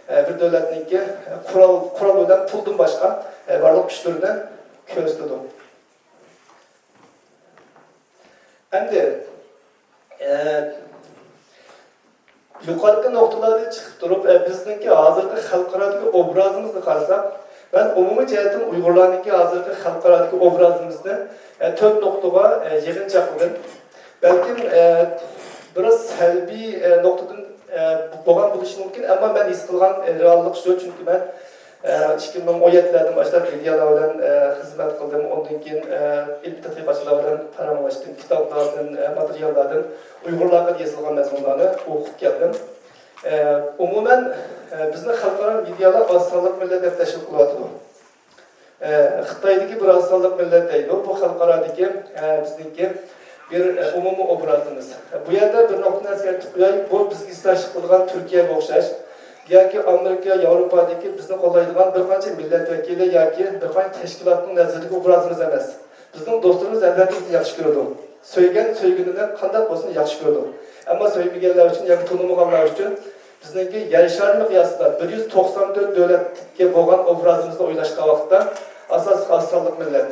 ئە، بىر دۆلەتنىڭكى، ئە، قورال، قورال بىلەن پۇلدىن باشقا، ئە، بارلىق كۈچلىرىنى كۆرسىتىدۇ. ئەمدى، ئە، يۇقىرىقى نۇقتىلاردىن چىقىپ تۇرۇپ، ئە، بىزنىڭكى ھازىرقى خەلقئارادىكى ئوبرازىمىزنى قارىساق، مەن ئومۇمىي جەھەتتىن ئۇيغۇرلارنىڭكى ھازىرقى خەلقئارادىكى ئوبرازىمىزنى، ئە، تۆت نۇقتىغا، ئە، يىغىنچاقلىدىم. بەلكىم، ئە، بىراز سەلبىي، ئە، نۇقتىدىن، ئە، بولغان بولۇشى مۇمكىن، ئەمما مەن ھېس قىلغان، ئە، رېئاللىق شۇ، چۈنكى مەن، ئە، ئىككى مىڭ ئون يەتتىلەردىن باشلاپ مېدىيالار بىلەن، ئە، خىزمەت قىلدىم، ئاندىن كېيىن، ئە، ئىلمىي تەتقىقاتچىلار بىلەن پاراڭلاشتىم، كىتابلاردىن، ئە، ماتېرىياللاردىن ئۇيغۇرلار ھەققىدە يېزىلغان مەزمۇنلارنى ئوقۇپ كەلدىم. ئە، ئومۇمەن، ئە، بىزنى خەلقئارا مېدىيالار ئاز سانلىق مىللەت دەپ تەشۋىق قىلىۋاتىدۇ. ئە، خىتايدىكى بىر ئاز سانلىق مىللەت دەيدۇ، بۇ خەلقئارادىكى، ئە، بىزنىڭكى بىر، ئە، ئومۇمىي ئوبرازىمىز. بۇ يەردە بىر نۇقتىنى ئەسكەرتىپ قوياي، بۇ بىزگە ھېسداشلىق قىلىدىغان تۈركىيەگە ئوخشاش ياكى ئامېرىكا، ياۋروپادىكى بىزنى قوللايدىغان بىر قانچە مىللەت ۋەكىلى ياكى بىر قانچە تەشكىلاتنىڭ نەزىرىدىكى ئوبرازىمىز ئەمەس. بىزنىڭ دوستلىرىمىز ئەلۋەتتە بىزنى ياخشى كۆرىدۇ. سۆيگەن سۆيگىنىنى قانداق بولسۇن ياخشى كۆرىدۇ. ئەمما سۆيمىگەنلەر ئۈچۈن ياكى تونۇمىغانلار ئۈچۈن بىزنىڭكى يەر شارى مىقياسىدا بىر يۈز توقسان تۆت دۆلەتكە بولغان ئوبرازىمىزنى ئويلاشقان ۋاقىتتا ئاساسلىق ئاز سانلىق مىللەت،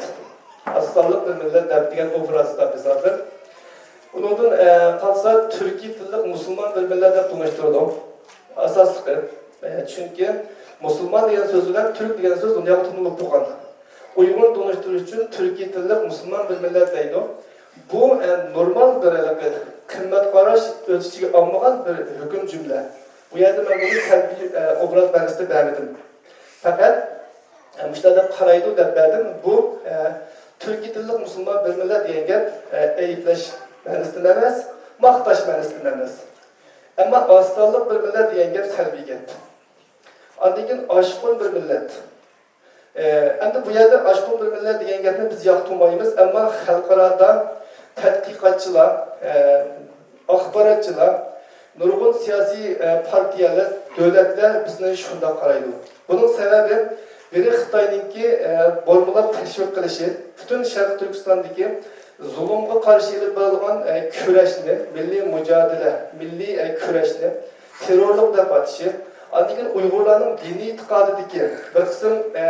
ئاز سانلىق بىر مىللەت دەپ دېگەن ئوبرازدا بىز ھازىر. ئۇنىڭدىن، ئە، قالسا تۈركىي تىللىق مۇسۇلمان بىر مىللەت دەپ تونۇشتۇرىدۇ. ئاساسلىقى، ئە، چۈنكى مۇسۇلمان دېگەن سۆز بىلەن تۈرك دېگەن سۆز دۇنياغا تونۇلۇپ تۇرغان. ئۇيغۇرنى تونۇشتۇرۇش ئۈچۈن تۈركىي تىللىق مۇسۇلمان بىر مىللەت دەيدۇ. بۇ، ئە، نورمال بىر ھېلىقى قىممەت قاراش ئۆز ئىچىگە ئالمىغان بىر ھۆكۈم جۈملە. بۇ يەردە مەن بۇنى سەلبىي، ئە، ئوبراز مەنىسىدە بەرمىدىم. پەقەت، ئە، مۇشۇنداق دەپ قارايدۇ دەپ بەردىم. بۇ، ئە، تۈركىي تىللىق مۇسۇلمان بىر مىللەت دېگەن گەپ، ئە، ئەيىبلەش مەنىسىدىن ئەمەس، ماختاش مەنىسىدىن ئەمەس. ئەمما ئاز سانلىق بىر مىللەت دېگەن گەپ سەلبىي گەپ. ئاندىن كېيىن ئاشقۇن بىر مىللەت. ئە، ئەمدى بۇ يەردە ئاشقۇن بىر مىللەت دېگەن گەپنى بىز ياقتۇرمايمىز، ئەمما خەلقئارادا تەتقىقاتچىلار، ئە، ئاخباراتچىلار، نۇرغۇن سىياسىي، ئە، پارتىيەلەر، دۆلەتلەر بىزنى شۇنداق قارايدۇ. بۇنىڭ سەۋەبى بىرى خىتاينىڭكى، ئە، بۇرمىلاپ تەشۋىق قىلىشى، پۈتۈن شەرقىي تۈركىستاندىكى زۇلۇمغا قارشى ئېلىپ بېرىلغان، ئە، كۈرەشنى، مىللىي مۇجادىلە، مىللىي، ئە، كۈرەشنى تېررورلۇق دەپ ئاتىشى، ئاندىن كېيىن ئۇيغۇرلارنىڭ دىنىي ئېتىقادىدىكى بىر قىسىم، ئە،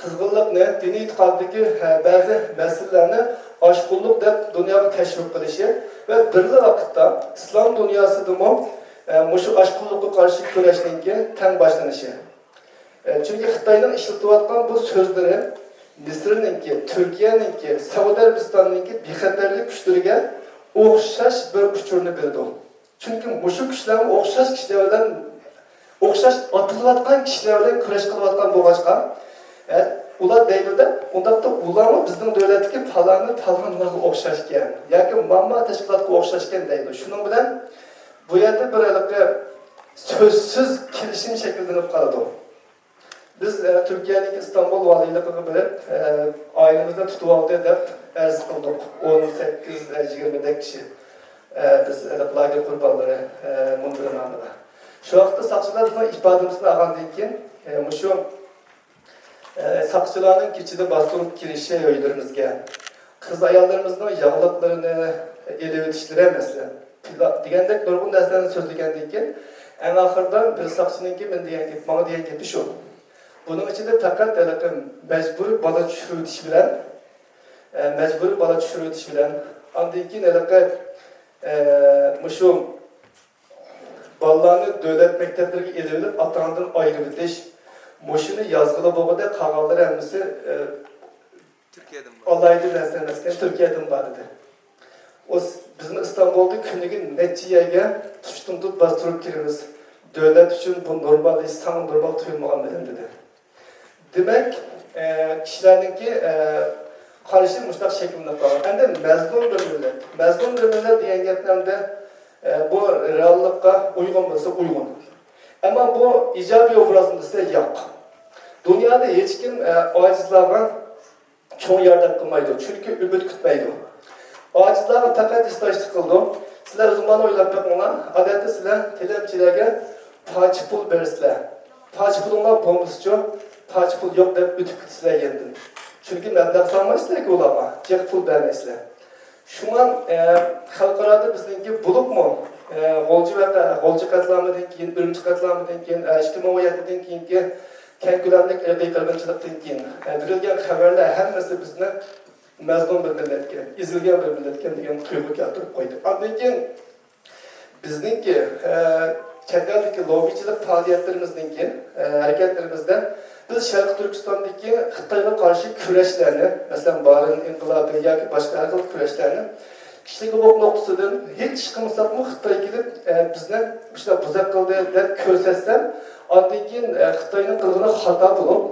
قىزغىنلىقنى، دىنىي ئېتىقادتىكى، ھە، بەزى مەسىلىلەرنى ئاشقۇنلۇق دەپ دۇنياغا تەشۋىق قىلىشى ۋە بىرلا ۋاقىتتا ئىسلام دۇنياسىدىمۇ، ئە، مۇشۇ ئاشقۇنلۇققا قارشى كۈرەشنىڭكى تەڭ باشلىنىشى. ئە، چۈنكى خىتاينىڭ ئىشلىتىۋاتقان بۇ سۆزلىرى مىسىرنىڭكى، تۈركىيەنىڭكى، سەئۇدى ئەرەبىستاننىڭكى بىخەتەرلىك كۈچلىرىگە ئوخشاش بىر ئۇچۇرنى بېرىدۇ. چۈنكى مۇشۇ كۈچلەرمۇ ئوخشاش كىشىلەر بىلەن، ئوخشاش ئاتىلىۋاتقان كىشىلەر بىلەن كۈرەش قىلىۋاتقان بولغاچقا، ئە، ئۇلار دەيدۇ-دە، ئۇنداقتا ئۇلارمۇ بىزنىڭ دۆلەتتىكى پالانى پالانلارغا ئوخشاشكەن ياكى ماما تەشكىلاتقا ئوخشاشكەن دەيدۇ. شۇنىڭ بىلەن بۇ يەردە بىر ھېلىقى سۆزسىز كېلىشىم شەكىللىنىپ قالىدۇ. بىز، ئە، تۈركىيەنىڭ ئىستانبۇل ۋالىيلىقىغا بېرىپ، ئە، ئائىلىمىزنى تۇتۇۋالدى دەپ ئەرز قىلدۇق. ئون سەككىز، ئە، يىگىرمىدەك كىشى. ئە، بىز، ئە، لاگېر قۇربانلىرى، ئە، مۇنبىرى نامىدا. شۇ ۋاقىتتا ساقچىلار بىزنىڭ ئىپادىمىزنى ئالغاندىن كېيىن، ئە، مۇشۇ، ئە، ساقچىلارنىڭ كېچىدە باستۇرۇپ كىرىشى ئۆيلىرىمىزگە، قىز ئاياللىرىمىزنىڭ ياغلىقلىرىنى ئېلىۋېتىشلىرى، مەسىلەن، دېگەندەك نۇرغۇن نەرسىلەرنى سۆزلىگەندىن كېيىن، ئەڭ ئاخىرىدا بىر ساقچىنىڭكى مەن دېگەن گېپى، ماڭا دېگەن گېپى شۇ. بۇنىڭ ئىچىدە پەقەت ھېلىقى مەجبۇرىي بالا چۈشۈرۈۋېتىش بىلەن، ئە، مەجبۇرىي بالا چۈشۈرۈۋېتىش بىلەن، ئاندىن كېيىن ھېلىقى، ئە، مۇشۇ بالىلارنى دۆلەت مەكتەپلىرىگە ئېلىۋېلىپ، ئاتا-ئانىدىن ئايرىۋېتىش، مۇشۇنى يازغىلى بولغۇدەك، قالغانلىرى ھەممىسى، ئە، تۈركىيەدىن بار. ئالاھىدە نەرسە ئەمەسكەن، تۈركىيەدىن بار ئىدى. ئۇ س-، بىزمۇ ئىستانبۇلدا كۈنىگە نەچچە يەرگە تۇتۇشتىن تۇتۇپ باستۇرۇپ كىرىمىز. دۆلەت ئۈچۈن بۇ نورمال ئىش، ساڭا نورمال تۇيۇلمىغان بىلەن دېدى. دېمەك، ئە، كىشىلەرنىڭكى، ئە، قارىشى مۇشۇنداق شەكىللىنىپ قالغان. ئەمدى مەزلۇم بىر مىللەت. مەزلۇم بىر مىللەت دېگەن گەپنى ئەمدى، ئە، بۇ رېئاللىققا ئۇيغۇن بولسا ئۇيغۇن. ئەمما بۇ ئىجابىي ئوبرازمۇ دېسە ياق. دۇنيادا ھېچكىم، ئە، ئاجىزلارغا چوڭ ياردەم قىلمايدۇ، چۈنكى ئۈمىد كۈتمەيدۇ. ئاجىزلارغا پەقەت ھېسداشلىق قىلىدۇ. سىلەر ئۆزۈڭلارنى ئويلاپ بېقىڭلار، ئادەتتە سىلەر تىلەمچىلەرگە پارچە پۇل بېرىسىلەر. پارچە پۇلۇڭلار بولمىسىچۇ، پارچە پۇل يوق دەپ ئۆتۈپ كېتىسىلەر يەنىدىن. چۈنكى مەبلەغ سالمايسىلەركى ئۇلارغا، جىق پۇل بەرمەيسىلەر. شۇڭا، ئە، خەلقئارادا بىزنىڭكى بولۇپمۇ، ئە، غۇلجا ۋەقە، غۇلجا قەتلىئامىدىن كېيىن، ئۈرۈمچى قەتلىئامىدىن كېيىن، ئە، ئىككى مىڭ ئون يەتتىدىن كېيىنكى كەڭ كۆلەملىك ئىرقىي قىرغىنچىلىقتىن كېيىن، ئە، بېرىلگەن خەۋەرلەر ھەممىسى بىزنى مەزلۇم بىر مىللەتكەن، ئېزىلگەن بىر مىللەتكەن دېگەن تۇيغۇ كەلتۈرۈپ قويدى. ئاندىن كېيىن بىزنىڭكى، ئە، چەت ئەلدىكى لوببىچىلىق پائالىيەتلىرىمىزنىڭكى، ئە، ھەرىكەتلىرىمىزدە بىز شەرقىي تۈركىستاندىكى خىتايغا قارشى كۈرەشلەرنى، مەسىلەن، بارىن ئىنقىلابى ياكى باشقا ھەر خىل كۈرەشلەرنى كىشىلىك ھوقۇق نۇقتىسىدىن ھېچ ئىش قىلمىساقمۇ خىتاي كېلىپ، ئە، بىزنى مۇشۇنداق بۇزاق قىلدى دەپ كۆرسەتسەم، ئاندىن كېيىن، ئە، خىتاينىڭ قىلغىنى خاتا بولۇپ،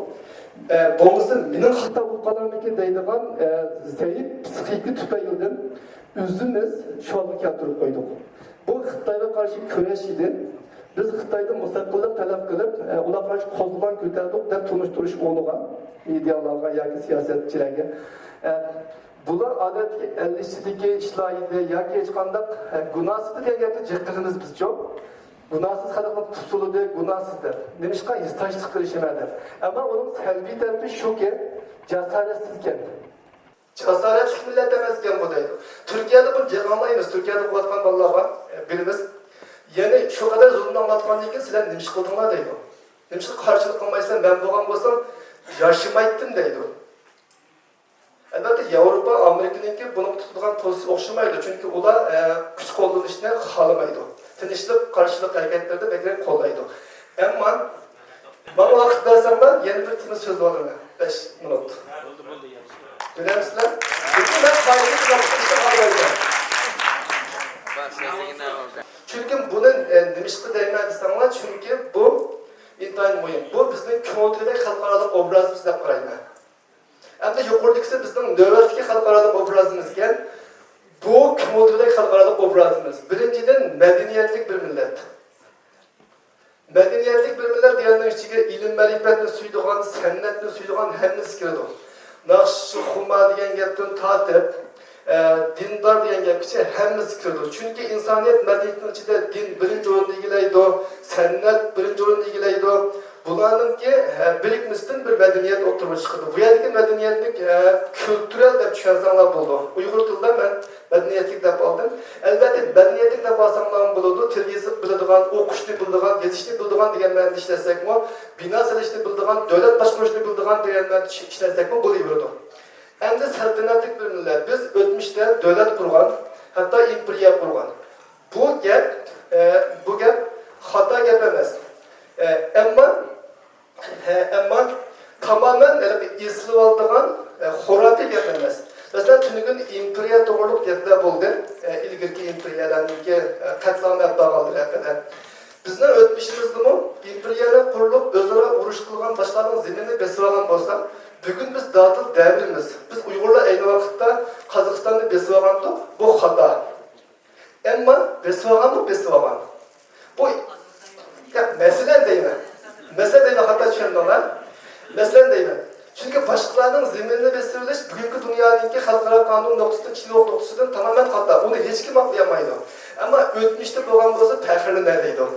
ئە، بولمىسا مېنىڭ خاتا بولۇپ قالارمىكىن دەيدىغان، ئە، زەئىپ پسىخىكا تۈپەيلىدىن ئۆزىمىز شۇ ھالغا كەلتۈرۈپ قويدۇق. بۇ خىتايغا قارشى كۈرەش ئىدى. بىز خىتايدىن مۇستەقىللىق تەلەپ قىلىپ، ئە، ئۇلارغا قارشى قوزغىلاڭ كۆتەردۇق دەپ تونۇشتۇرۇش ئورنىغا، مېدىيالارغا ياكى سىياسەتچىلەرگە، ئە، بۇلار ئادەتتىكى ئەل ئىچىدىكى ئىشلار ئىدى ياكى ھېچقانداق، ئە، گۇناھسىز دېگەن گەپنى جىق قىلىمىز بىزچۇ. گۇناھسىز خەلقنى تۇتۇۋالدى، گۇناھسىز دەپ. نېمىشقا ھېسداشلىق قىلىشىمەن دەپ. ئەمما ئۇنىڭ سەلبىي تەرىپى شۇكى، جاسارەتسىزكەن. جاسارەتلىك مىللەت ئەمەسكەن بۇ دەيدۇ. تۈركىيەدە بۇنى جىق ئاڭلايمىز، تۈركىيەدە ئوقۇۋاتقان بالىلار بار، ئە، بىلىمىز. يەنى شۇ قەدەر زۇلۇمنى ئاڭلاتقاندىن كېيىن سىلەر نېمە ئىش قىلدىڭلار دەيدۇ. نېمىشقا قارشىلىق قىلمايسىلەر، مەن بولغان بولسام ياشىمايتتىم دەيدۇ. ئەلۋەتتە، ياۋروپا، ئامېرىكىنىڭكى بۇنىڭغا تۇتىدىغان پوزىتسىيىسى ئوخشىمايدۇ، چۈنكى ئۇلار، ئە، كۈچ قوللىنىشنى خالىمايدۇ، تىنچلىق قارشىلىق ھەرىكەتلىرىنى بەكرەك قوللايدۇ. ئەمما ماڭا ۋاقىت بەرسەڭلار، يەنە بىر تېما سۆزلىۋالىمەن، بەش مىنۇت. بولدى، بولدى، ياخشى. بىلەمسىلەر؟ لېكىن مەن قايىللىق قىلىشنى خالىمايمەن. بار، سۆزلىگىنى ئالدى. چۈنكى بۇنى، ئە، نېمىشقا دەيمەن دېسەڭلار، چۈنكى بۇ ئىنتايىن مۇھىم. بۇ بىزنىڭ كۆڭۈلدىكىدەك خەلقئارالىق ئوبرازىمىز دەپ قارايمەن. ئەمدى يۇقىرىدىكىسى بىزنىڭ نۆۋەتتىكى خەلقئارالىق ئوبرازىمىزكەن. بۇ كۆڭۈلدىكىدەك خەلقئارالىق ئوبرازىمىز. بىرىنچىدىن، مەدەنىيەتلىك بىر مىللەت. مەدەنىيەتلىك بىر مىللەت دېگەننىڭ ئىچىگە ئىلىم-مەرىپەتنى سۆيىدىغان، سەنئەتنى سۆيىدىغان ھەممىسى كىرىدۇ. ناخشا، خۇمار دېگەن گەپتىن تارتىپ، ئە، دىندار دېگەن گەپكىچە ھەممىسى كىرىدۇ. چۈنكى ئىنسانىيەت مەدەنىيىتىنىڭ ئىچىدە دىن بىرىنچى ئورۇننى ئىگىلەيدۇ، سەنئەت بىرىنچى ئورۇننى ئىگىلەيدۇ. بۇلارنىڭكى، ئە، بىرىكمىسىدىن بىر مەدەنىيەت ئوتتۇرىغا چىقىدۇ. بۇ يەردىكى مەدەنىيەتنى، ئە، كۈلتۈرەل دەپ چۈشەنسەڭلار بولىدۇ. ئۇيغۇر تىلىدا مەن مەدەنىيەتلىك دەپ ئالدىم. ئەلۋەتتە، مەدەنىيەتلىك دەپ ئالساڭلارمۇ بولىدۇ، تىل يېزىق بىلىدىغان، ئوقۇشنى بىلىدىغان، يېزىشنى بىلىدىغان دېگەن مەنىدە ئىشلەتسەكمۇ، بىنا سېلىشنى بىلىدىغان، دۆلەت باشقۇرۇشنى بىلىدىغان دېگەن مەنىدە ئىش-، ئىشلەتسەكمۇ بولۇۋېرىدۇ. ئەمدى سەلتەنەتلىك بىر مىللەت. بىز ئۆتمۈشتە دۆلەت قۇرغان، ھەتتا ئىمپېرىيە قۇرغان. بۇ گەپ، ئە، بۇ گەپ خاتا گەپ ئەمەس. ئە، ئەمما، ھە، ئەمما تامامەن ھېلىقى ئېسىلىۋالىدىغان، ئە، خۇراپىي گەپ ئەمەس. مەسىلەن، تۈنۈگۈن ئىمپېرىيە توغرۇلۇق گەپلەر بولدى. ئە، ئىلگىرىكى ئىمپېرىيەلەرنىڭكى، ئە، قەتلىئام ئەپ بارغانلىرى ھەققىدە. بىزنىڭ ئۆتمۈشىمىزدىمۇ ئىمپېرىيەلەر قۇرۇلۇپ، ئۆزئارا ئۇرۇش قىلغان، باشقىلارنىڭ زېمىنىنى بېسىۋالغان بولسا، بۈگۈن بىز دادىل دەۋرىمىز. بىز ئۇيغۇرلار ئەينى ۋاقىتتا قازاقىستاننى بېسىۋالغانتۇق، بۇ خاتا. ئەمما بېسىۋالغانمۇ بېسىۋالغان. بۇ، يا، مەسىلەن دەيمەن. مەسىلەن دەيمەن، خاتا چۈشەندىڭلار. مەسىلەن دەيمەن، چۈنكى باشقىلارنىڭ زېمىنىنى بېسىۋېلىش بۈگۈنكى دۇنيانىڭكى خەلقئارا قانۇن نۇقتىسىدىن، كىشىلىك ھوقۇق نۇقتىسىدىن تامامەن خاتا. ئۇنى ھېچكىم ئاقلىيالمايدۇ. ئەمما ئۆتمۈشتە بولغان بولسا پەخىرلىنەلەيدۇ.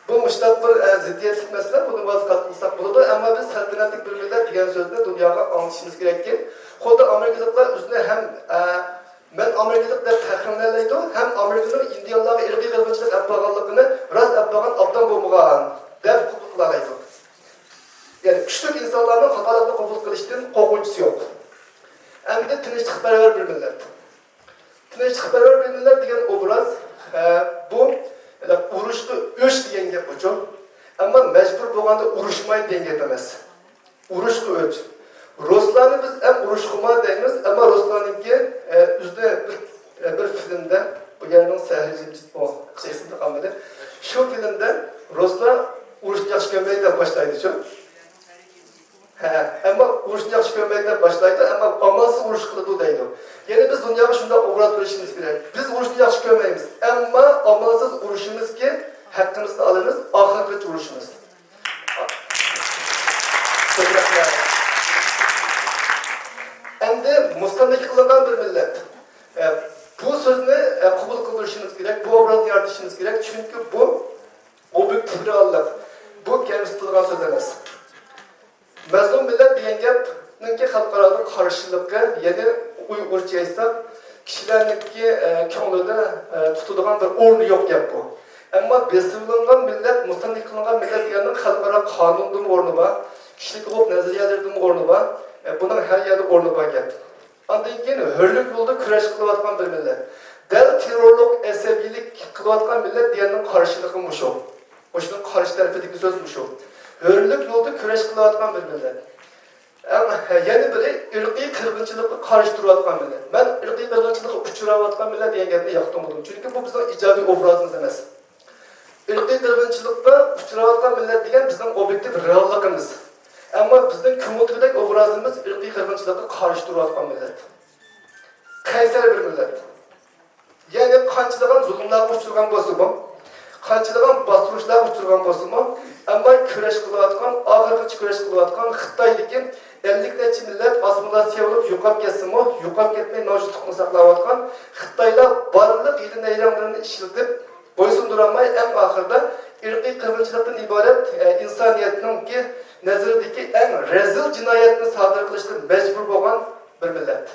بۇ مۇشتاق بىر، ئە، زىددىيەتلىك مەسىلە، بۇنى ۋازگەرتمىسەق بولىدۇ. ئەمما بىز سەلتەنەتلىك بىر مىللەت دېگەن سۆزنى دۇنياغا ئاڭلىتىشىمىز كېرەككى، خۇددى ئامېرىكىلىقلار ئۆزىنى ھەم، ئە، مەن ئامېرىكىلىق دەپ پەخىرلىنەلەيدۇ، ھەم ئامېرىكىنىڭ ئىندىيانلارغا ئىرقىي قىرغىنچىلىق ئەپ بارغانلىقىنى راست ئەپ بارغان ئوبدان بولمىغان دەپ قوبۇل قىلالايدۇ. يەنى كۈچلۈك ئىنسانلارنىڭ خاتالىقنى قوبۇل قىلىشتىن قورقۇنچىسى يوق. ئەمدى تىنچلىقپەرۋەر بىر مىللەت. تىنچلىقپەرۋەر بىر مىللەت دېگەن ئوبراز، ئە، بۇ، ئۇرۇشقا ئۆچ دېگەن گەپ ئۇچۇ. ئەمما مەجبۇر بولغاندا ئۇرۇشماي دېگەن گەپ ئەمەس. ئۇرۇشقا ئۆچ. رۇسلارنى بىز ئەم ئۇرۇشقىما دەيمىز، ئەمما رۇسلارنىڭكى، ئە، ئۆزىدە بىر، ئە، بىر فىلىمدە، بۇ يەرنىڭ سەھىرى جىمجىت بۇ شەخسىيىتى قالمىدى. شۇ فىلىمدە رۇسلار ئۇرۇشنى ياخشى كۆرمەيدۇ دەپ باشلايدىچۇ. ھە، ئەمما ئۇرۇشنى ياخشى كۆرمەيدۇ دەپ باشلايدۇ، ئەمما ئامالسىز ئۇرۇش قىلىدۇ دەيدۇ. يەنى بىز دۇنياغا شۇنداق ئوبراز بېرىشىمىز كېرەك. بىز ئۇرۇشنى ياخشى كۆرمەيمىز، ئەمما ئامالسىز ئۇرۇشىمىزكى، ھەققىمىزنى ئالىمىز، ئاخىرغىچە ئۇرۇشىمىز. ئەمدى مۇستەملىكە قىلىنغان بىر مىللەت. ئە، بۇ سۆزنى، ئە، قوبۇل قىلدۇرۇشىمىز كېرەك، بۇ ئوبرازنى يارىتىشىمىز كېرەك، چۈنكى بۇ ئوبيېكتىپ رېئاللىق. بۇ كەمسىتىلغان سۆز ئەمەس. مەزلۇم مىللەت دېگەن گەپنىڭكى خەلقئارادا قارشىلىقى، يەنى ئۇيغۇرچە ئېيتساق، كىشىلەرنىڭكى، ئە، كۆڭلىدە، ئە، تۇتىدىغان بىر ئورنى يوق گەپ بۇ. ئەمما بېسىۋېلىنغان مىللەت، مۇستەملىكە قىلىنغان مىللەت دېگەننىڭ خەلقئارا قانۇندىمۇ ئورنى بار، كىشىلىك ھوقۇق نەزەرىيەلىرىدىمۇ ئورنى بار، ئە، بۇنىڭ ھەر يەردە ئورنى بار گەپ. ئاندىن كېيىن ھۆرلۈك يولىدا كۈرەش قىلىۋاتقان بىر مىللەت. دەل تېررورلۇق، ئەسەبىيلىك قىلىۋاتقان مىللەت دېگەننىڭ قارشىلىقى مۇشۇ. مۇشۇنىڭ قارشى تەرىپىدىكى سۆز مۇشۇ. ھۆرلۈك يولىدا كۈرەش قىلىۋاتقان بىر مىللەت. ئەڭ، يەنە بىرى، ئىرقىي قىرغىنچىلىققا قارشى تۇرۇۋاتقان مىللەت. مەن ئىرقىي قىرغىنچىلىققا ئۇچراۋاتقان مىللەت دېگەن گەپنى ياقتۇرمىدىم. چۈنكى بۇ بىزنىڭ ئىجابىي ئوبرازىمىز ئەمەس. ئىرقىي قىرغىنچىلىققا ئۇچراۋاتقان مىللەت دېگەن بىزنىڭ ئوبيېكتىپ رېئاللىقىمىز. ئەمما بىزنىڭ كۆڭۈلدىكىدەك ئوبرازىمىز ئىرقىي قىرغىنچىلىققا قارشى تۇرۇۋاتقان مىللەت. قەيسەر بىر مىللەت. يەنى قانچىلىغان زۇلۇملارغا ئۇچرىغان بولسىمۇ، قانچىلىغان باستۇرۇشلارغا ئۇچرىغان بولسىمۇ، ئەمما كۈرەش قىلىۋاتقان، ئاخىرغىچە كۈرەش قىلىۋاتقان خىتايدىكى ئەللىك نەچچە مىللەت ئاسسىمىلياتسىيە بولۇپ يوقاپ كەتسىمۇ، يوقاپ كەتمەي مەۋجۇتلۇقىنى ساقلاۋاتقان، خىتايلار بارلىق ھىيلە-نەيرەڭلىرىنى ئىشلىتىپ، بويسۇندۇرالماي، ئەڭ ئاخىرىدا ئىرقىي قىرغىنچىلىقتىن ئىبارەت، ئە، ئىنسانىيەتنىڭكى نەزىرىدىكى ئەڭ رەزىل جىنايەتنى سادىر قىلىشقا مەجبۇر بولغان بىر مىللەت.